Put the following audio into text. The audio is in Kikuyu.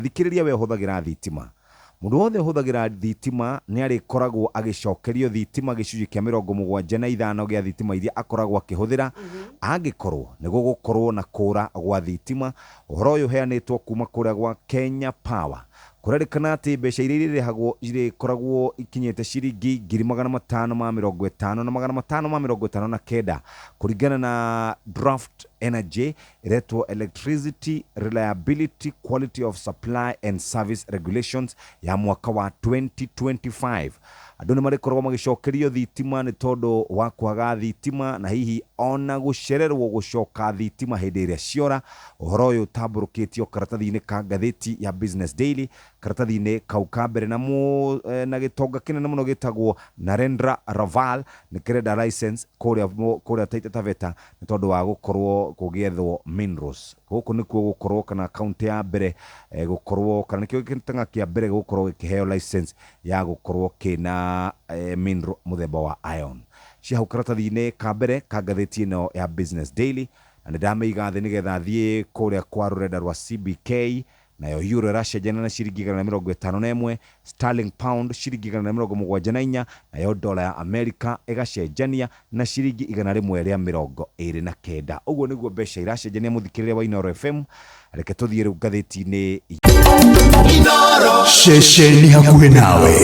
Thikĩrĩria we ũhũthagĩra thitima. Mũndũ wothe ũhũthagĩra thitima nĩ arĩkoragwo agĩcokerio thitima gĩcunjĩ kĩa 75 gĩa thitima iria akoragwo akĩhũthĩra angĩkorwo nĩ gũgũkorwo na kũra gwa thitima. Ũhoro ũyũ ũheanĩtwo kuma kũrĩa gwa Kenya Power. Kũrerĩkana atĩ mbeca iria irĩrĩhagwo irĩkoragwo ikinyĩte ciringi 550,000 na 559 kũringana na draft energy ĩretwo Electricity Reliability Quality of Supply and Service Regulations ya mwaka wa 2025. Andũ nĩ marĩkoragwo magĩcokerio thitima nĩ tondũ wa kwaga thitima na hihi ona gũcererwo gũcoka thitima hĩndĩ ĩrĩa ciora. Ũhoro ũyũ ũtambũrũkĩtio karatathi-inĩ ka ngathĩti ya Business Daily, karatathi-inĩ kau ka mbere na, na gĩtonga kĩnene mũno gĩtagwo Narendra Raval nĩ kĩrenda license kũrĩa, kũrĩa Taita Taveta nĩ tondũ wa gũkorwo gũgĩethwo minerals. Gũkũ nĩkuo gũkorwo kana kaunti ya mbere gũkorwo kana nĩkĩo gĩtang'a kĩa mbere gũkorwo gĩkĩheo license ya gũkorwo kĩna mineral mũthemba wa iron. Ciĩ hau karatathi-inĩ ka mbere ka ngathĩti ĩno ya Business Daily, na nĩ ndamĩiga thĩ nĩgetha thiĩ kũrĩa kwa rũrenda rwa CBK. Nayo euro ĩracenjania na ciringi 151, sterling pound ciringi 174, nayo dola ya Amerika ĩgacenjania na ciringi 129. Ũguo nĩguo mbeca iracenjania mũthikĩrĩria wa Inooro FM. Reke tũthiĩ rĩu ngathĩti-inĩ. Ceceni hakuhĩ nawe.